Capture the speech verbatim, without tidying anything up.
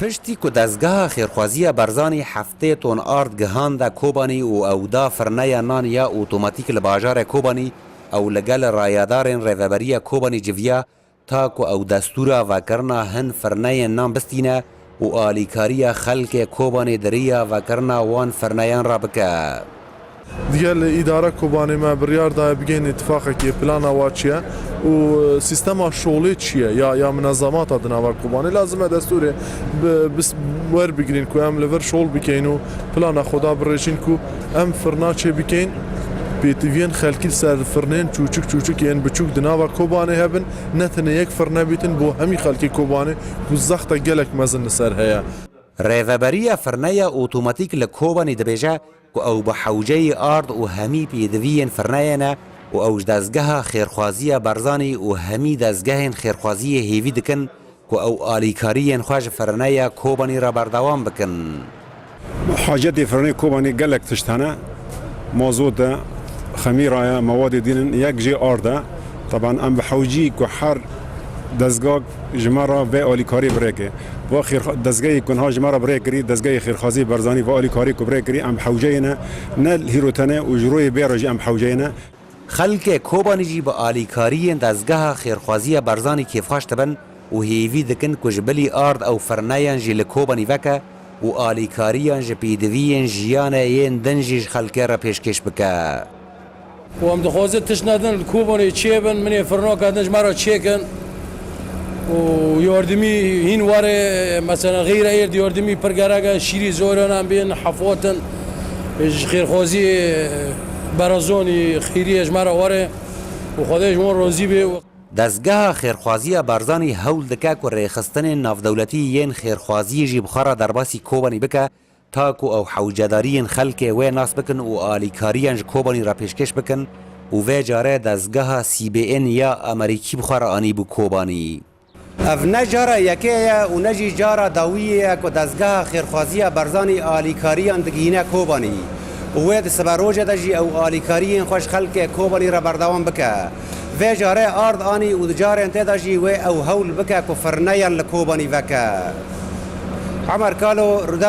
Piştî ku dezgeha Xêrxwaziya Barzanî heftê ton ard gihande Kobanî û ew da firneya nan ya otomatîk li bajarê Kobanî, ew li gel rayedarên Rêveberiya Kobanî civiya, ta ku ew destûra vekirina hin firneyên nan bistîne û alîkariya xelkê Kobanê di riya vekirina wan firneyan re bike. Digel îdara Kobanê me biryar daye bigihên îtifaqekê, plana wa çi ye û sîstema şolê çi ye ya, ya minezemata di nava Kobanê. Lazim e destûrê bi, bis-, werbigrin ku em li vir şol bikeyn û plana xwe da birêjin ku em firna çê bikeyn. Pêtiviyên xelkî li ser firnên çûçik çûçik yên biçûk di nava Kobanê hebin, ne tenê yek firne bîtin bo hemî xelkê Kobanê ku zexta gelek mezin li ser heye. Rêveberiya firneya otomatîk li Kobanê dibêje ku ew bi hewceyî ard û hemî pêdiviyên firneyê ne û ew ji dezgeha Xêrxwaziya Barzanî û hemî dezgehên xêrxwaziyê hêvî dikin ku ew alîkariyên xwe ji firneya Kobanî re berdewam bikin. Hacetê firnê Kobanî gelek tişt hene. Mazot e, xemîra ye, mewadê dîn in, yek jê ard e. Teban em bi hewcî ku her dezgak ji me re vê alîkarî birêke. Va xêr-, dezgehê ku niha ji me re birêkirî, dezgehê Xêrxwazî Barzanî va alîkarî ku birêkirî, em bi hewceyê ne, ne hîro tenê û ji royê bê re jî em bi hewceyê ne. Xelkê Kobanî jî bi alîkariyên dezgeha Xêrxwaziya Barzanî kêfxweş dibin û hêvî dikin ku ji bilî ard ew firneyan jî li Kobanî veke û alîkariyan ji pêdiviyên jiyanê yên din jî ji xelkê re pêşkêş bike. Û em dixwazin tişt nedin li Kobanê çêbin, minê firnaka din ji me re çêkin. û yardimî hîn were, mesela xeyra êr di yardimî pir gerek e, şîrî zoran em bên, hefatin, ji xêrxwazî berazanî xêriyê ji me re were û Xwedê ji wan razî bê. Dezgeha Xêrxwaziya Barzanî hewl dike ku rêxistinên navdewletî yên xêrxwaziyê jî bi xwe re derbasî Kobanî bike, ta ku ew hewcedariyên xelkê wê nas bikin û alîkariyan ji Kobanî re pêşkêş bikin û vê carê dezgeha C B N ya Amerîkî bi xwe re anîbû Kobanî. Ev ne cara yekê ye û ne jî cara dawiyê ye ku dezgeha Xêrxwaziya Barzanî alîkariyan digihîne Kobanî û wê di siberojê de jî ew alîkariyên xwe ji xelkê Kobanî re berdewam bike. Vê carê ard anî û di carên tê de jî wê ew hewl bike ku firneyan li Kobanî veke. Emer Kalo, Rûdawê